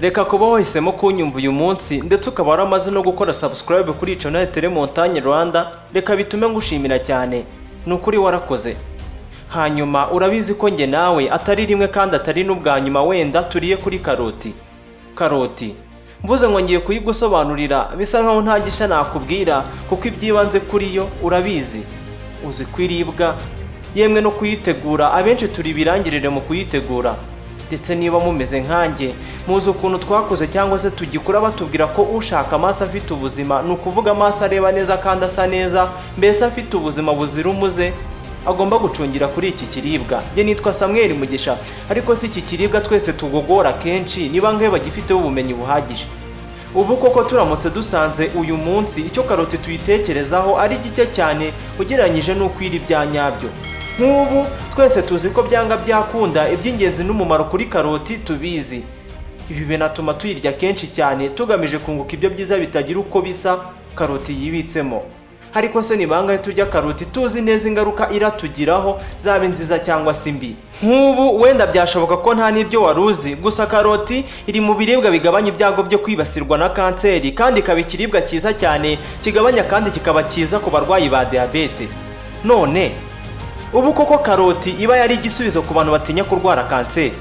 Reka kuba wahisemo kunyumva uyu munsi, ndetse ukaba waramaze no gukora subscribe kuri channel ya Telemontagne Rwanda, reka bitume ngushimira cyane. Ni ukuri warakoze. Hanyuma urabizi ko njye nawe atari rimwe kandi atari n'ubwa nyuma wenda turiye kuri karoti. Karoti mvuze ngo ngiye kuyigusobanurira, bisa nkaho nta gishya nakubwira, kuko iby'ibanze kuri yo urabizi. Uzi ko iribwa, yemwe no kuyitegura abenshi turi ibirangirire mu kuyitegura. Ndetse niba mumeze nkanjye, muzi ukuntu twakoze cyangwa se tugikura batubwira ko ushaka amaso afite ubuzima, ni ukuvuga amaso areba neza kandi asa neza, mbese afite ubuzima buzira umuze, agomba gucungira kuri iki kiribwa. Njye nitwa Samuel Mugisha. Ariko si iki kiribwa twese tugogora kenshi, ni bangahe bagifiteho ubumenyi buhagije? Ubu koko turamutse dusanze uyu munsi icyo karoti tuyitekerezaho ari gike cyane ugereranyije n'uko iri bya nyabyo. Nk'ubu twese tuzi ko byanga byakunda iby'ingenzi n'umumaro kuri karoti tubizi. Ibi binatuma tuyirya kenshi cyane tugamije kunguka ibyo byiza bitagira uko bisa karoti yibitsemo. Ariko se ni bangahe turya karoti tuzi neza ingaruka iratugiraho, zaba nziza cyangwa se mbi? Nk'ubu wenda byashoboka ko nta n'ibyo wari uzi, gusa karoti iri mu biribwa bigabanya ibyago byo kwibasirwa na kanseri, kandi ikaba ikiribwa cyiza cyane kigabanya kandi kikaba cyiza ku barwayi ba diyabete. None ubu koko karoti iba yari igisubizo ku bantu batinya kurwara kanseri?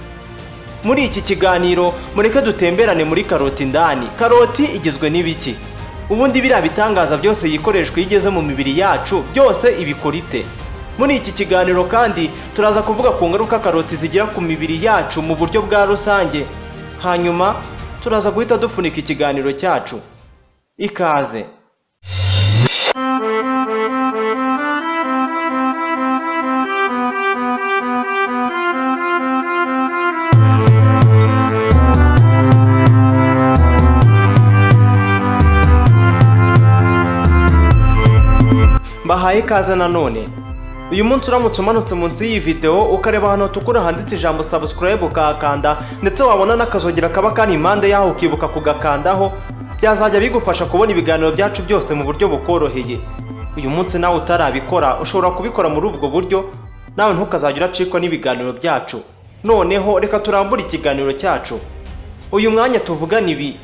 Muri iki kiganiro mureke dutemberane muri karoti indani. Karoti igizwe n'ibiki? Ubundi biriya bitangaza byose yikoreshwa iyo igeze mu mibiri yacu byose ibikora ite? Muri iki kiganiro kandi turaza kuvuga ku ngaruka karoti zigira ku mibiri yacu mu buryo bwa rusange. Hanyuma turaza guhita dufunika ikiganiro cyacu. Ikaze. Mbahaye ikaze nanone. Uyu munsi uramutse umanutse munsi y'iyi video ukareba ahantu hatukura handitse ijambo subscribe ukahakanda, ndetse wabona n'akazogera kaba kari impande yaho ukibuka kugakandaho, byazajya bigufasha kubona ibiganiro byacu byose mu buryo bukoroheye. Uyu munsi nawe utarabikora ushobora kubikora muri ubwo buryo, nawe ntukazajya uracikwa n'ibiganiro byacu. Noneho reka turambure ikiganiro cyacu. Uyu mwanya tuvugana ibi,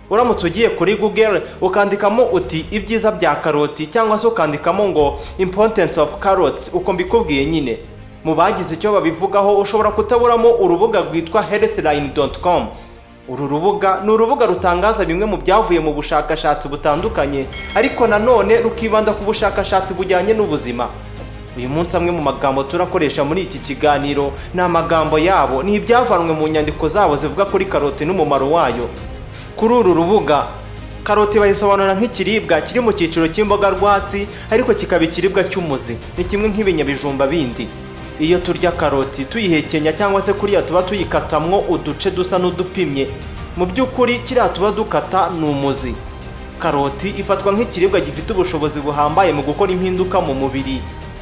uramutse ugiye kuri Google ukandikamo uti ibyiza bya karoti, cyangwa se ukandikamo ngo importance of carrots, uko mbikubwiye nyine, mu bagize icyo babivugaho ushobora kutaburamo urubuga rwitwa healthline.com. Uru rubuga ni urubuga rutangaza bimwe mu byavuye mu bushakashatsi butandukanye, ariko nanone rukibanda ku bushakashatsi bujyanye n'ubuzima. Uyu munsi amwe mu magambo turakoresha muri iki kiganiro ni amagambo yabo, ni ibyavanwe mu nyandiko zabo zivuga kuri karoti n'umumaro wayo. Kuri uru rubuga karoti bayisobanura nk'ikiribwa kiri mu cyiciro cy'imboga rwatsi, ariko kikaba ikiribwa cy'umuzi, ni kimwe nk'ibinyabijumba bindi. Iyo turya karoti tuyihekenya cyangwa se kuriya tuba tuyikatamwo uduce dusa n'udupimye, mu by'ukuri kiriya tuba dukata ni umuzi. Karoti ifatwa nk'ikiribwa gifite ubushobozi buhambaye mu gukora impinduka mu mubiri,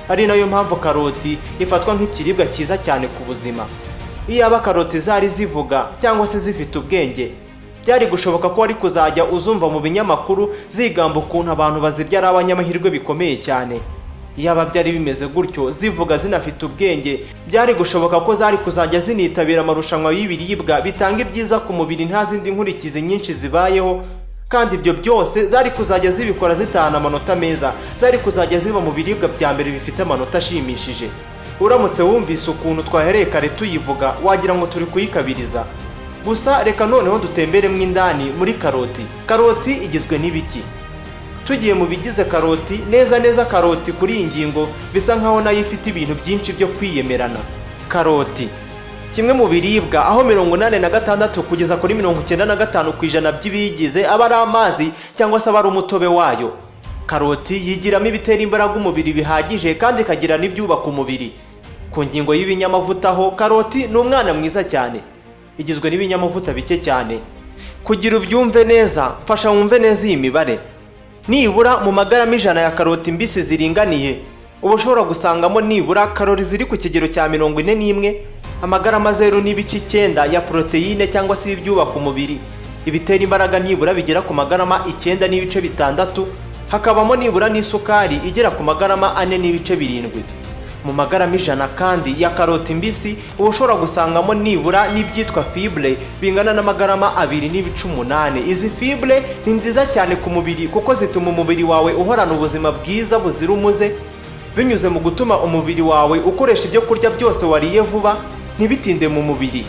ari nayo mpamvu karoti ifatwa nk'ikiribwa cyiza cyane ku buzima. Iyaba karoti zari zivuga cyangwa se zifite ubwenge, byari gushoboka ko wari kuzajya uzumva mu binyamakuru zigamba ukuntu abantu bazirya ari abanyamahirwe bikomeye cyane. Iyaba byari bimeze gutyo, zivuga zinafite ubwenge, byari gushoboka ko zari kuzajya zinitabira amarushanwa y'ibiribwa bitanga ibyiza ku mubiri nta zindi nkurikizi nyinshi zibayeho, kandi ibyo byose zari kuzajya zibikora zitahana amanota meza, zari kuzajya ziba mu biribwa bya mbere bifite amanota ashimishije. Uramutse wumvise ukuntu twahereye kare tuyivuga, wagira ngo turi kuyikabiriza. Gusa reka noneho dutemberemo indani muri karoti. Karoti igizwe n'ibiki? Tugiye mu bigize karoti neza neza, karoti kuri iyi ngingo bisa nkaho nayo ifite ibintu byinshi byo kwiyemerana. Karoti kimwe mu biribwa aho 86 kugeza kuri 95% by'ibiyigize aba ari amazi cyangwa se aba ari umutobe wayo. Karoti yigiramo ibitera imbaraga umubiri bihagije, kandi ikagira n'ibyubaka umubiri. Ku ngingo y'ibinyamavuta ho, karoti ni umwana mwiza cyane, igizwe n'ibinyamavuta bike cyane. Kugira ubyumve neza, mfasha wumve neza iyi mibare. Nibura mu magarama 100 ya karoti mbisi ziringaniye, uba ushobora gusangamo nibura karori ziri ku kigero cya 41, amagarama 0.9 ya poroteyine cyangwa se ibyubaka umubiri, ibitera imbaraga nibura bigera ku magarama 9.6, hakabamo nibura n'isukari igera ku magarama 4.7. Mu magarama 100 kandi ya karoti mbisi, uba ushobora gusangamo nibura n'ibyitwa fibre bingana n'amagarama 2.8. Izi fibre ni nziza cyane ku mubiri kuko zituma umubiri wawe uhorana ubuzima bwiza buzira umuze, binyuze mu gutuma umubiri wawe ukoresha ibyo kurya byose wariye vuba, ntibitinde mu mubiri.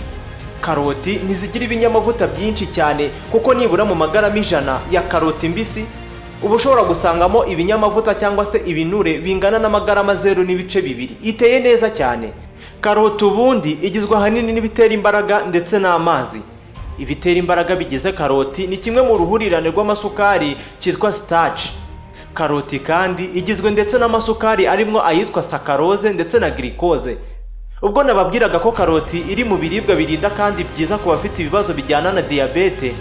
Karoti ntizigira ibinyamavuta byinshi cyane, kuko nibura mu magarama 100 ya karoti mbisi uba ushobora gusangamo ibinyamavuta cyangwa se ibinure bingana n'amagarama 0.2. Iteye neza cyane. Karoti ubundi igizwe ahanini n'ibitera imbaraga ndetse n'amazi. Ibitera imbaraga bigize karoti ni kimwe mu ruhurirane rw'amasukari cyitwa starch. Karoti kandi igizwe ndetse n'amasukari arimo ayitwa saccharose ndetse na glucose. Ubwo nababwiraga ko karoti iri mu biribwa birinda kandi byiza ku bafite ibibazo bijyana na diyabete,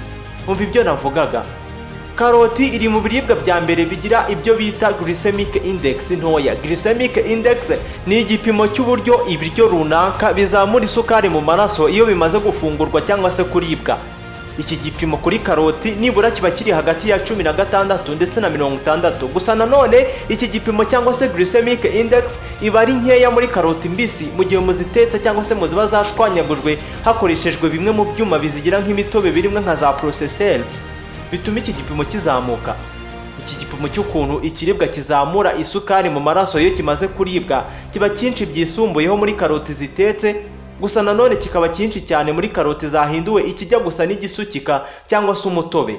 umva ibyo navugaga. Karoti iri mu biribwa bya mbere bigira ibyo bita glycemic index ntoya. Glycemic index ni igipimo cy'uburyo ibiryo runaka bizamura isukari mu maraso iyo bimaze gufungurwa cyangwa se kuribwa. Iki gipimo kuri karoti nibura kiba kiri hagati ya 16 ndetse na 60. Gusa nanone iki gipimo cyangwa se glycemic index iba ari nkeya muri karoti mbisi, mu gihe muzitetse cyangwa se mu ziba zashwanyagujwe hakoreshejwe bimwe mu byuma bizigira nk'imitobe, birimo nka za processeur, bituma iki gipimo kizamuka. Iki gipimo cy'ukuntu ikiribwa kizamura isukari mu maraso iyo kimaze kuribwa kiba cyinshi byisumbuyeho muri karoti zitetse, gusa nanone kikaba cyinshi cyane muri karoti zahinduwe ikijya gusa n'igisukika cyangwa se umutobe.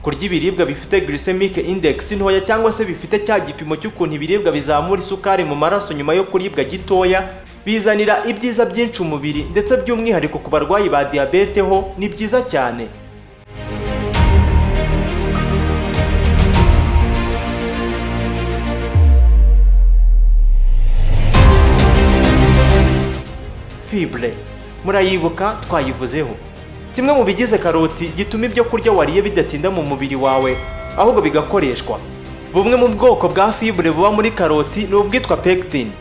Kurya ibiribwa bifite glycemic index ntoya, cyangwa se bifite cya gipimo cy'ukuntu ibiribwa bizamura isukari mu maraso nyuma yo kuribwa gitoya, bizanira ibyiza byinshi umubiri, ndetse by'umwihariko ku barwayi ba diyabete ho ni byiza cyane. Fibre murayibuka, twayivuzeho. Kimwe mu bigize karoti gituma ibyo kurya wariye bidatinda mu mubiri wawe, ahubwo bigakoreshwa. Bumwe mu bwoko bwa fibre buba muri karoti ni ubwitwa pectin.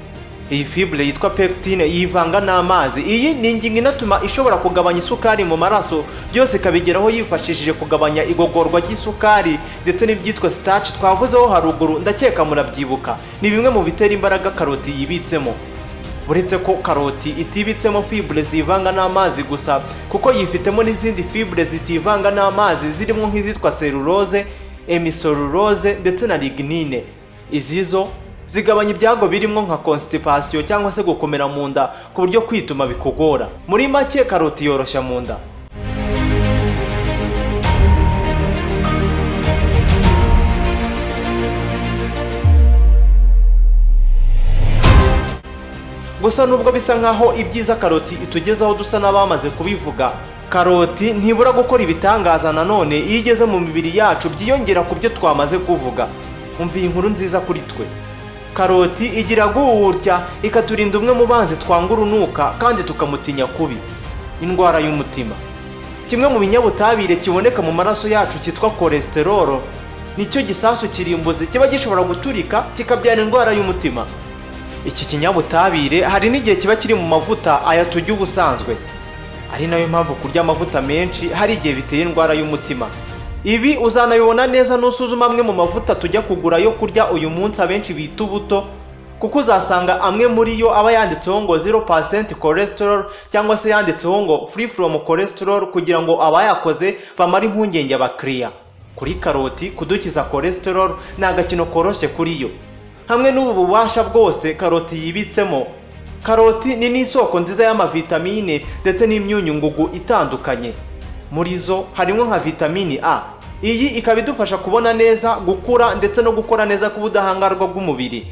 Iyi fibre yitwa pectin yivanga n'amazi. Iyi ni ingingo inatuma ishobora kugabanya isukari mu maraso, byose ikabigeraho yifashishije kugabanya igogorwa ry'isukari ndetse n'ibyitwa starch twavuzeho haruguru. Ndakeka murabyibuka, ni bimwe mu bitera imbaraga karoti yibitsemo. Uretse ko karoti itibitsemo fibre zivanga n'amazi gusa, kuko yifitemo n'izindi fibre zitivanga n'amazi, zirimo nk'izitwa cellulose, hemicellulose ndetse na lignine. Izi zo zigabanya ibyago birimo nka constipation cyangwa se gukomera mu nda ku buryo kwituma bikugora. Muri make, karoti yoroshya mu nda. Gusa nubwo bisa nkaho ibyiza karoti itugezaho dusa n'abamaze kubivuga, karoti ntibura gukora ibitangaza nanone iyo igeze mu mibiri yacu, byiyongera ku byo twamaze kuvuga. Umva iyi nkuru nziza kuri twe: karoti igira gutya ikaturinda umwe mu banzi twanga urunuka kandi tukamutinya kubi, indwara y'umutima. Kimwe mu binyabutabire kiboneka mu maraso yacu cyitwa cholesterol nicyo gisasu kirimbuzi kiba gishobora guturika kikabyara indwara y'umutima. Iki kinyabutabire hari n'igihe kiba kiri mu mavuta aya turya ubusanzwe, ari nayo mpamvu kurya amavuta menshi hari igihe bitera indwara y'umutima. Ibi uzanabibona neza nusuzuma amwe mu mavuta tujya kugura yo kurya uyu munsi, abenshi bita ubuto, kuko uzasanga amwe muri yo aba yanditseho ngo 0% cholesterol cyangwa se yanditseho ngo free from cholesterol, kugira ngo abayakoze bamare impungenge abakiriya. Kuri karoti, kudukiza cholesterol ni agakino koroshye kuri yo. Hamwe n'ubu bubasha bwose karoti yibitsemo, karoti ni n'isoko nziza y'amavitamine ndetse n'imyunyu ngugu itandukanye. Muri zo harimo nka vitamini A. Iyi ikaba idufasha kubona neza, gukura ndetse no gukora neza k'ubudahangarwa bw'umubiri.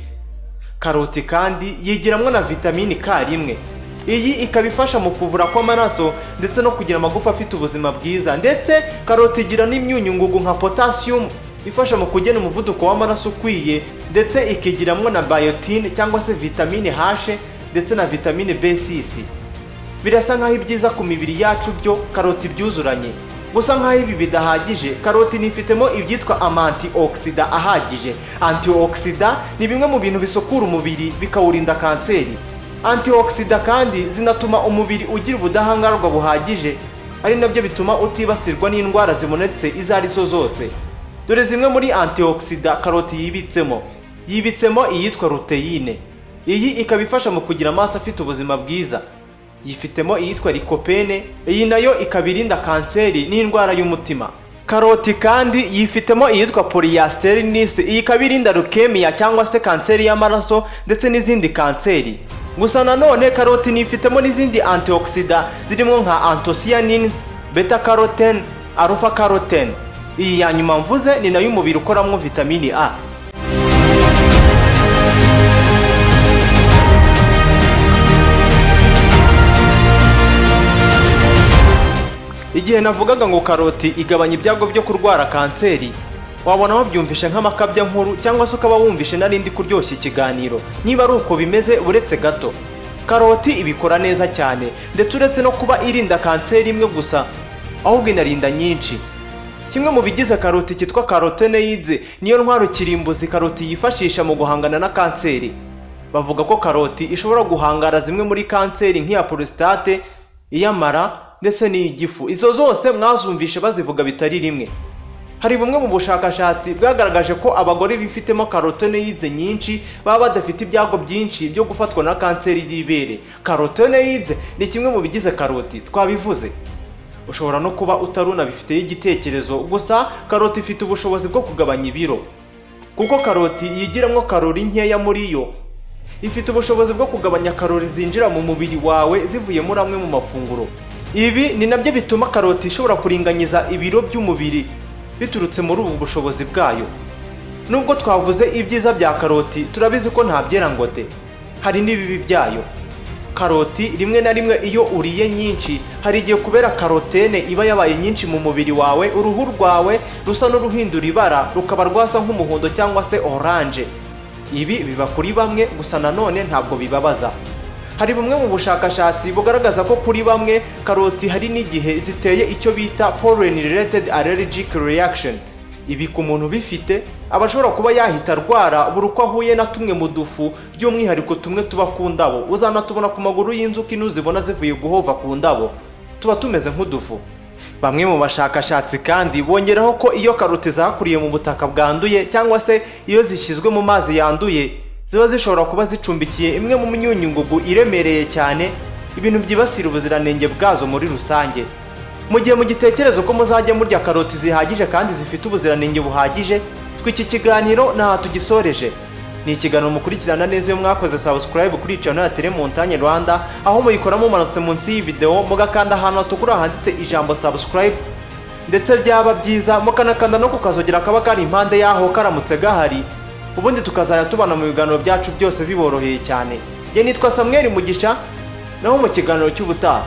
Karoti kandi yigiramo na vitamini K1. Iyi ikaba ifasha mu kuvura kw'amaraso ndetse no kugira amagufa afite ubuzima bwiza. Ndetse karoti igira n'imyunyu ngugu nka potassium ifasha mu kugena umuvuduko w'amaraso ukwiye, ndetse ikigiramo na biotin cyangwa se vitamine H ndetse na vitamine B6. Birasa nk'aho ibyiza ku mibiri yacu byo karoti byuzuranye. Gusa nk'aho ibi bidahagije, karoti nifitemo ibyitwa ama antioxidant ahagije. Antioxidant ni bimwe mu bintu bisukura umubiri, bikawurinda kanseri. Antioxidant kandi zinatuma umubiri ugira ubudahangarwa buhagije, ari nabyo bituma utibasirwa n'indwara zibonetse izo ari zo zose. Dore zimwe muri antioxidant karoti yibitsemo: yibitsemo iyitwa lutéine. Iyi ikaba ifasha mu kugira amaso afite ubuzima bwiza. Yifitemo iyitwa lycopene, iyi nayo ikaba irinda kanseri n'indwara y'umutima. Karoti kandi yifitemo iyitwa polysterins, iyi ikaba irinda leukemia cyangwa se kanseri y'amaraso ndetse n'izindi kanseri. Gusa nanone karoti nifitemo n'izindi antioxidant zirimo nka anthocyanins, beta carotene, alpha carotene. Iyi ya nyuma mvuze ni nayo umubiri ukoramo vitamini A. Igihe navugaga ngo karoti igabanya ibyago byo kurwara kanseri, wabona wabyumvishe nk'amakabya nkuru cyangwa se ukaba wumvishe narindi kuryoshya ikiganiro. Niba ari uko bimeze, uretse gato, karoti ibikora neza cyane. Ndetse uretse no kuba irinda kanseri imwe gusa, ahubwo inarinda nyinshi. Kimwe mu bigize karoti cyitwa carotenoids niyo ntwaro kirimbuzi karoti yifashisha mu guhangana na kanseri. Bavuga ko karoti ishobora guhangara zimwe muri kanseri nk'iya prostate, iy'amara ndetse n'iy'igifu. Izo zose mwazumvishe bazivuga bitari rimwe. Hari bumwe mu bushakashatsi bwagaragaje ko abagore bifitemo carotenoids nyinshi baba badafite ibyago byinshi byo gufatwa na kanseri y'ibere. Carotenoids ni kimwe mu bigize karoti, twabivuze. Ushobora no kuba utari unabifiteho igitekerezo, gusa karoti ifite ubushobozi bwo kugabanya ibiro. Kuko karoti yigiramo karori nkeya muri yo, ifite ubushobozi bwo kugabanya karori zinjira mu mubiri wawe zivuye muri amwe mu mafunguro. Ibi ni nabyo bituma karoti ishobora kuringaniza ibiro by'umubiri biturutse muri ubu bushobozi bwayo. Nubwo twavuze ibyiza bya karoti, turabizi ko nta byera ngo de, hari n'ibibi byayo. Karoti rimwe na rimwe iyo uriye nyinshi, hari igihe kubera carotene iba yabaye nyinshi mu mubiri wawe, uruhu rwawe rusa n'uruhindura ibara, rukaba rwasa nk'umuhondo cyangwa se orange. Ibi biba kuri bamwe, gusa nanone ntabwo bibabaza. Hari bumwe mu bushakashatsi bugaragaza ko kuri bamwe karoti hari n'igihe ziteye icyo bita pollen related allergic reaction. Ibi ku muntu ubifite aba ashobora kuba yahita arwara buri uko ahuye na tumwe mu dufu, by'umwihariko tumwe tuba ku ndabo. Uzanatubona ku maguru y'inzuki nuzibona zivuye guhova ku ndabo, tuba tumeze nk'udufu. Bamwe mu bashakashatsi kandi bongeraho ko iyo karoti zakuriye mu butaka bwanduye cyangwa se iyo zishyizwe mu mazi yanduye, ziba zishobora kuba zicumbikiye imwe mu myunyungugu iremereye cyane, ibintu byibasira ubuziranenge bwazo muri rusange. Mu gihe mugitekereza ko muzajya murya karoti zihagije kandi zifite ubuziranenge buhagije, twe iki kiganiro ntaha tugisoreje. Ni ikiganiro mukurikirana neza iyo mwakoze subscribe kuri channel ya Telemontagne Rwanda, aho muyikora mumanutse munsi y'iyi video mugakanda ahantu hatukura handitse ijambo "subscribe", ndetse byaba byiza mukanakanda no kukazogera kaba kari impande y'aho karamutse gahari, ubundi tukazajya tubana mu biganiro byacu byose biboroheye cyane. Njye nitwa Samuel Mugisha, naho mu kiganiro cy'ubutaha.